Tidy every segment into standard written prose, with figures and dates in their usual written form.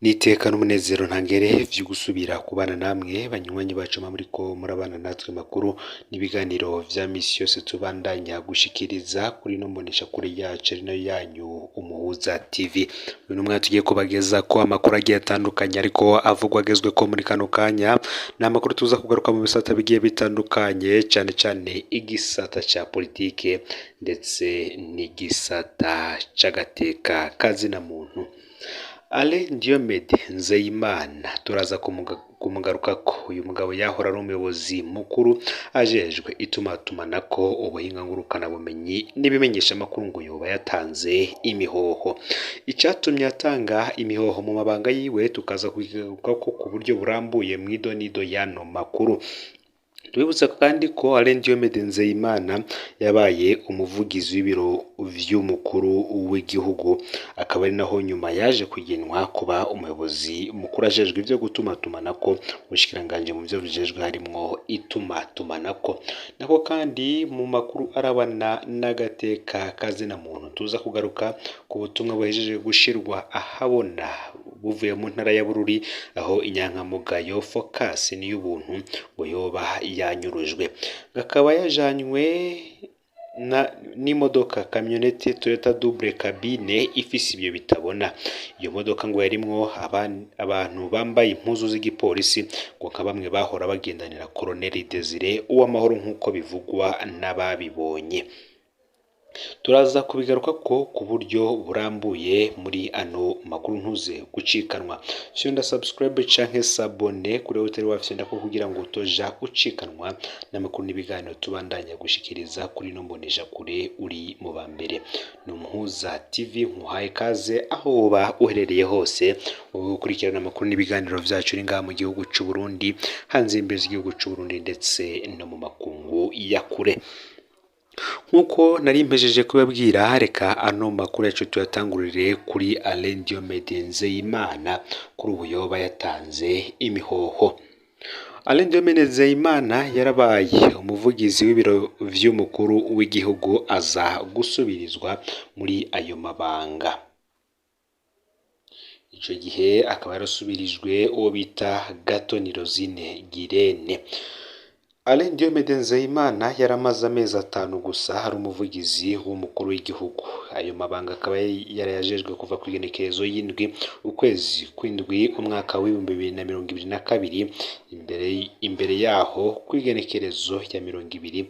N'iteka n'umunezero ntangere vyo gusubira kubana namwe banywanyi bacu muriko murabana natwe makuru n'ibiganiro vya misi yose tubandanya gushikiriza kuri ino mboneshakure yacu ari nayo yanyu Umuhuza TV. Uyu n'umwanya tugiye kubagezako amakuru agiye atandukanye ariko avugwa agezweko muri kano kanya. Ni amakuru tuza kugaruka mu bisata bigiye bitandukanye, cane cane igisata ca politike ndetse n'igisata c'agateka kazina muntu. Alain Diomede Nzeyimana turaza kumugarukako. Uyu mugabo yahora ari umuyobozi mukuru ajejwe itumatumanako, ubuhinga ngurukanabumenyi n'ibimenyeshamakuru, ngo yoba yatanze imihoho. Icatumye atanga imihoho mu mabanga yiwe tukaza kubigarukako ku buryo burambuye mw'idonido y'ano makuru. Tubibutse kandi ko Alain Diomede Nzeyimana yabaye umuvugizi w'ibiro vy'umukuru w'igihugu, akaba ari naho nyuma yaje kugenwa kuba umuyobozi mukuru ajejwe ivyo gutumatumanako ubushikiranganji mu vyo bujejwe harimwo itumatumanako. Nako kandi mu makuru arabana n'agateka kazina muntu tuza kugaruka ku butumwa buhejeje gushirwa ahabona buvuye mu ntara ya Bururi, aho inyankamugayo Focus Niyubuntu ngo yoba yanyurujwe, akaba yajanywe n'imodoka kamyonete Toyota double cabine ifise ibyo bitabona. Iyo modoka ngo yarimwo abantu bambaye impuzu z'igipolisi, ngo nka bamwe bahora bagendanira Colonel Desire Uwamahoro nk'uko bivugwa n'ababibonye. Turaza kubigaruka ko ku buryo burambuye muri ano makuru, ntuze gucikanwa. Fyonda subscribe canke s'abonner kuri wowe utari wafyonda ko kugira ngo utoja ucikanwa n'amakuru n'ibiganiro tubandanya gushikiriza kuri ino mboneshakure uri mu ba mbere. Ni Umuhuza TV, nkuhaye kaze aho woba uherereye hose, wowe ukurikirana amakuru n'ibiganiro vyacu uri ngaha mu gihugu c'u Burundi, hanze y'imbibe z'igihugu c'u Burundi ndetse no mu makungu ya kure. Nk'uko nari mpejeje kubabwira, reka ano makuru yacu tuyatangurire kuri Alain Diomede Nzeyimana, kuri ubu yoba yatanze imihoho. Alain Diomede Nzeyimana yarabaye umuvugizi w'ibiro vy'umukuru w'igihugu, aza gusubirizwa muri ayo mabanga. Ico gihe akaba yarasubirijwe uwo bita Gatoni Rosine Girene. Alain Diomede Nzeyimana yaramaze amezi 5 gusa ari umuvugizi w'umukuru w'igihugu. Ayo mabanga akaba yarayajejwe kuva ku igenekerezo y'indwi ukwezi kw'indwi umwaka w'2022, imbere yaho ku igenekerezo ya 20,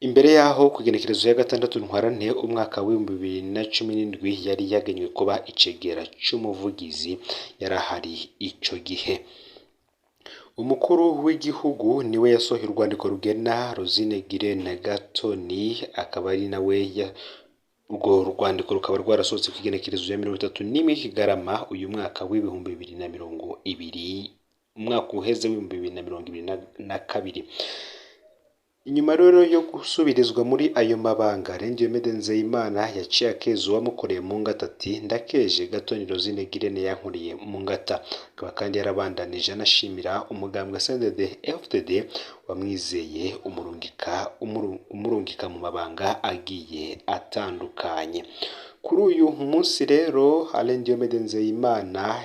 imbere yaho ku igenekerezo ya 6 Ntwarante umwaka w'2017 yari yagenywe kuba icegera c'umuvugizi, yarahari ico gihe. Umukuru w'igihugu niwe yasohoye urwandiko rugena Rosine Girene Gatoni, akaba ari nawe urwo rwandiko rukaba rwarasohotse ku igenekerezo ya 31 Kigarama uyu mwaka w'2020, umwaka uheze w'2022. Inyuma rero yo gusubirizwa muri ayo mabanga, Alain Diomede Nzeyimana yaciye akeza uwamukoreye mu ngata, ati ndakeje Gatoni Rosine Girene yankuriye mu ngata. Akaba kandi yarabandanije anashimira umugambwe CNDD FDD wamwizeye umurungika mu mabanga agiye atandukanye. Kuri uyu munsi rero Alain Diomede Nzeyimana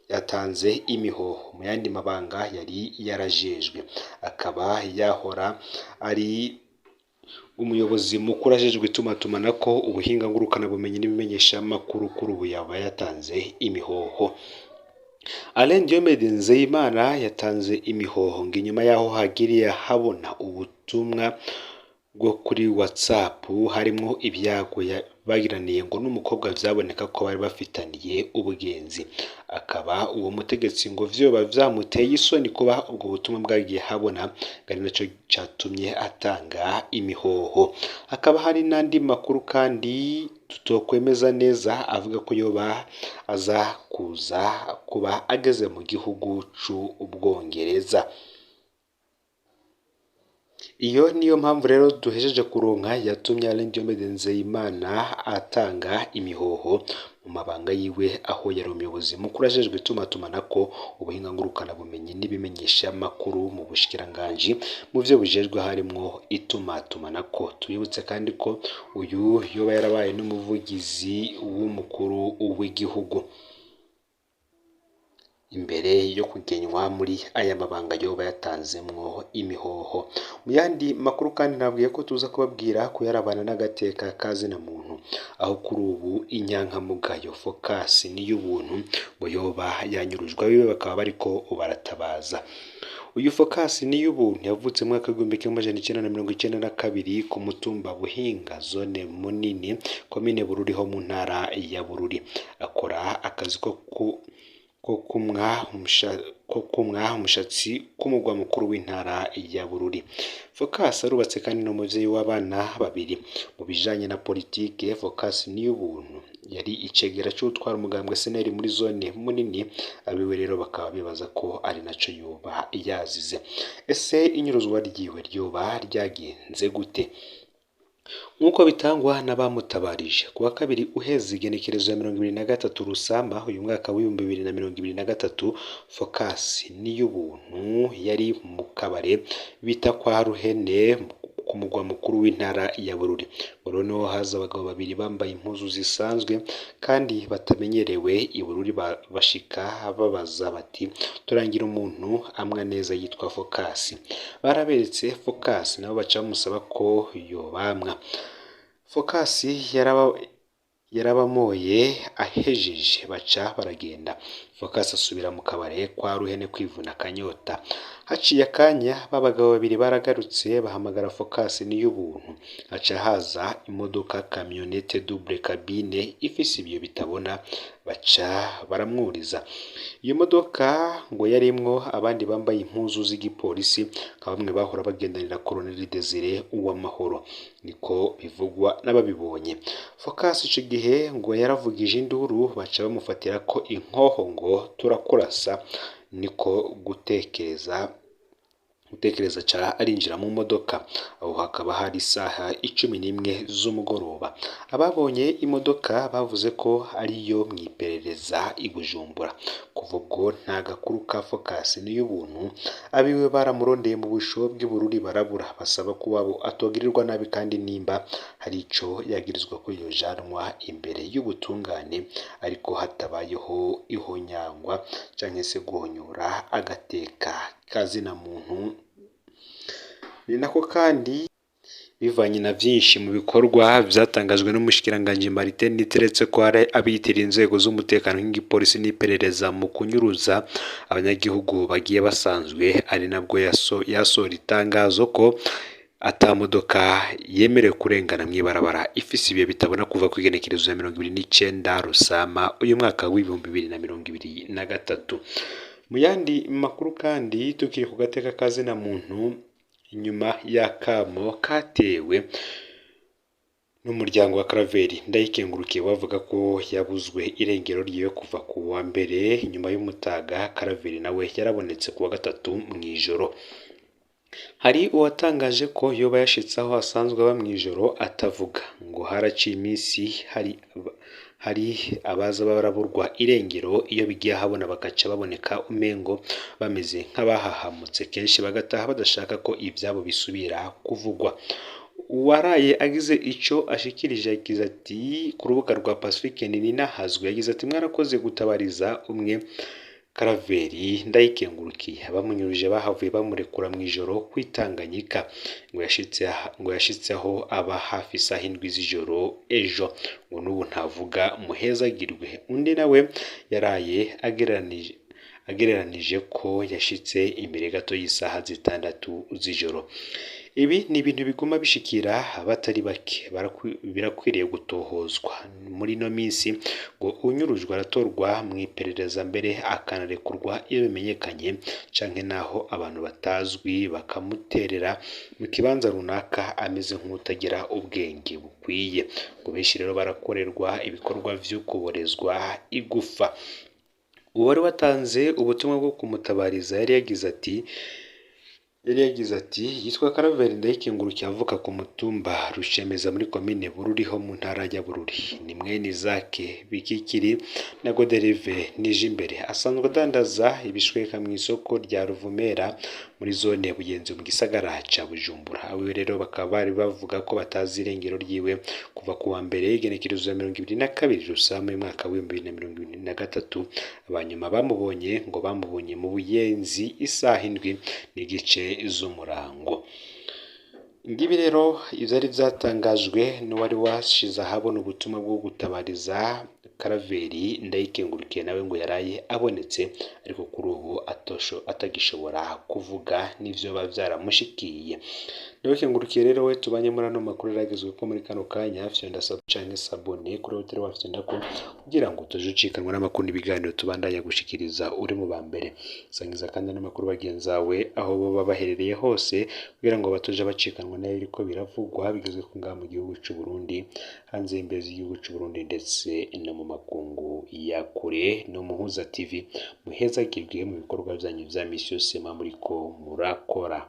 yatanze imihoho mu yandi mabanga yari yarajejwe, akaba yahora ari umuyobozi mukuru ajejwe itumatumanako, ubuhinga ngurukanabumenyi n'ibimenyeshamakuru, kuri ubu yaba yatanze imihoho. Alain Diomede Nzeyimana yatanze imihoho ngo inyuma yaho hagiriye habona ubutumwa bwo kuri WhatsApp harimwo ibyago bagiraniye ngo n'umukobwa vyaboneka ko bari bafitaniye ubugenzi. Akaba uwo mutegetsi ngo vyoba vyamuteye isoni kuba ubwo butumwa bwagiye habona, ari naco catumye atanga imihoho. Hakaba hari n'andi makuru kandi tutokwemeza neza avuga ko yoba aza kuza kuba ageze mu gihugu c'Ubwongereza. Iyo niyo mpamvu rero duhejeje kuronka yatumye Alain Diomede Nzeyimana atanga imihoho mu mabanga yiwe, aho yari umuyobozi mukuru ajejwe itumatumanako, ubuhinga ngurukanabumenyi n'ibimenyeshamakuru mu bushikiranganji mu vyo bujejwe harimwo itumatumanako. Tubibutse kandi ko uyu yoba yarabaye n'umuvugizi w'umukuru w'igihugu. Imbere yo kugenywa muri aya mabanga yoba yatanzemwo imihoho. Mu yandi makuru kandi nabwiye ko tuza kubabwira kuyarabana n'agateka kazina muntu, aho kuri ubu inyankamugayo Focus Niyubuntu ngo yoba yanyurujwe, abiwe bakaba bariko baratabaza. Uyu Focus Niyubuntu yavutse mu mwaka w'1992 ku mutumba Buhinga, zone Munini, komine Bururi ho mu ntara ya Bururi. Akora akazi ko kumwa umushatsi k'umugwa mukuru w'intara ya Bururi. Focus arubatse kandi ni umuvyeyi w'abana babiri. Mu bijanye na politike, Focus Niyubuntu yari icegera c'uwutwara umugambwe SNL muri zone Munini, abiwe rero bakaba bibaza ko ari naco yoba yazize. Ese inyuruzwa ryiwe ryoba ryagenze gute? Nk'uko bitangwa n'abamutabarije, ku wa kabiri uheze igenekerezo ya 23 Rusamba uyu mwaka w'2023, Focus Niyubuntu yari mu kabare bita kwa Ruhene ku mugwa mukuru w'intara ya Bururi. Ngo noneho haza abagabo babiri bambaye impuzu zisanzwe kandi batamenyerewe i Bururi, bashika babaza bati turangira umuntu amwa neza yitwa Focus. Baraberetse Focus nabo baca bamusaba ko yobamwa. Focus yarabamoye ahejeje baca baragenda. Focus asubira mu kabare kwa Ruhene kwivuna akanyota. Haciye akanya ba bagabo babiri baragarutse bahamagara Focus Niyubuntu. Haca haza imodoka kamyonete double cabine ifise ibiyo bitabona, baca baramwuriza. Iyo modoka ngo yarimwo abandi bambaye impuzu z'igipolisi nka bamwe bahora bagendanira Colonel Desire Uwamahoro, niko bivugwa n'ababibonye. Focus ico gihe ngo yaravugije induru baca bamufatira ko inkoho ngo turakurasa, niko gutekereza ca arinjira mu modoka. Aho hakaba hari isaha 11 z'umugoroba. Ababonye imodoka bavuze ko ariyo mw'iperereza i Bujumbura. Kuva ubwo nta gakuru ka Focus Niyubuntu, abiwe baramurondeye mu busho bw'i Bururi barabura, basaba ko uwabo atogirirwa nabi kandi nimba hari ico yagirizwa ko yojanwa imbere y'ubutungane, ariko hatabayeho ihonyangwa canke se guhonyora agateka kazina muntu. Ni nako kandi bivanye na vyinshi mu bikorwa vyatangajwe n'umushikiranganji Martin Niteretse ko hari abiyitirira inzego z'umutekano nk'igipolisi n'iperereza mu kunyuruza abanyagihugu bagiye basanzwe, ari nabwo yasohora itangazo ko ata modoka yemerewe kurengana mw'ibarabara ifise ibiyo bitabona kuva ku igenekerezo ya 29 Rusama uyu mwaka w'2023. Mu yandi makuru kandi tukiri ku gateka kazina muntu, inyuma y'akamo katewe n'umuryango wa Claver Ndayikengurukiye bavuga ko yabuzwe irengero ryiwe kuva ku wa mbere inyuma y'umutaga, Claver nawe yarabonetse ku wa gatatu mw'ijoro. Hari uwatangaje ko yoba yashitse aho asanzwe aba mw'ijoro atavuga, ngo haraciye iminsi hari abaza baraburwa irengero, iyo bigiye ahabona bagaca baboneka umengo bameze nk'abahahamutse, kenshi bagataha badashaka ko ivyabo bisubira kuvugwa. Uwaraye agize ico ashikirije yagize ati ku rubuga rwa Pacifique Nininahazwe, yagize ati mwarakoze gutabariza umwe Claver Ndayikengurukiye, abamunyuruje bahavuye bamurekura mw'ijoro kwitanganyika, ngo yashitse aho aba hafi isaha 7 z'ijoro ejo, ngo n'ubu ntavuga muhezagirwe. Undi nawe yaraye agereranije ko yashitse imbere gato y'isaha 6 z'ijoro. Ibi ni ibintu biguma bishikira abatari bake, birakwiriye gutohozwa muri ino minsi ngo unyurujwe aratorwa mw'iperereza mbere akanarekurwa iyo bimenyekanye, canke naho abantu batazwi bakamuterera mu kibanza runaka ameze nk'utagira ubwenge bukwiye. Ngo benshi rero barakorerwa ibikorwa vyo kuborezwa igufa. Uwari watanze ubutumwa bwo kumutabariza yari yagize ati Yari yagize ati yitwa Karaveri Ndayikengurukiye, avuka ku mutumba Rushemeza muri komine Bururi ho mu ntara ya Bururi. Ni mwene Isaac Bikikiri na Goderive Nijimbere. Asanzwe adandaza ibishweka mu isoko rya Ruvumera muri zone Buyenzi mu gisagara ca Bujumbura. Abiwe rero bakaba bari bavuga ko batazi irengero ryiwe kuva ku wa mbere igenekerezo ya 22 Rusama y'umwaka w'2023. Abanyuma bamubonye ngo bamubonye mu Buyenzi isaha 7:15 z'umurango. Ngibi rero ivyari vyatangajwe n'uwari washize ahabona ubutumwa bwo gutabariza Karaveri Ndayikengurukiye, nawe ngo yaraye abonetse, ariko kuri ubu atosho atagishobora kuvuga n'ivyo biba vyaramushikiye. Ndayikengurukiye rero we tubanye muri ano makuru yaragezwe ko muri kano kanya, fyonda sub canke sabone kuri hoteli wafyonda ko kugira ngo utaje ucikanwa n'amakuru n'ibiganiro tubandanya gushikiriza uri mu ba mbere. Sangiza kandi n'amakuru bagenzawe aho boba baherereye hose kugira ngo batoje bacikanwa nayo biriko biravugwa bigezwe ko ngaha mu gihugu c'u Burundi, hanze y'imbere z'igihugu c'u Burundi ndetse no mu makungu ya kure. No Muhuza TV, muhezagirwe mu bikorwa vyanyu vya misi yose muba muriko murakora.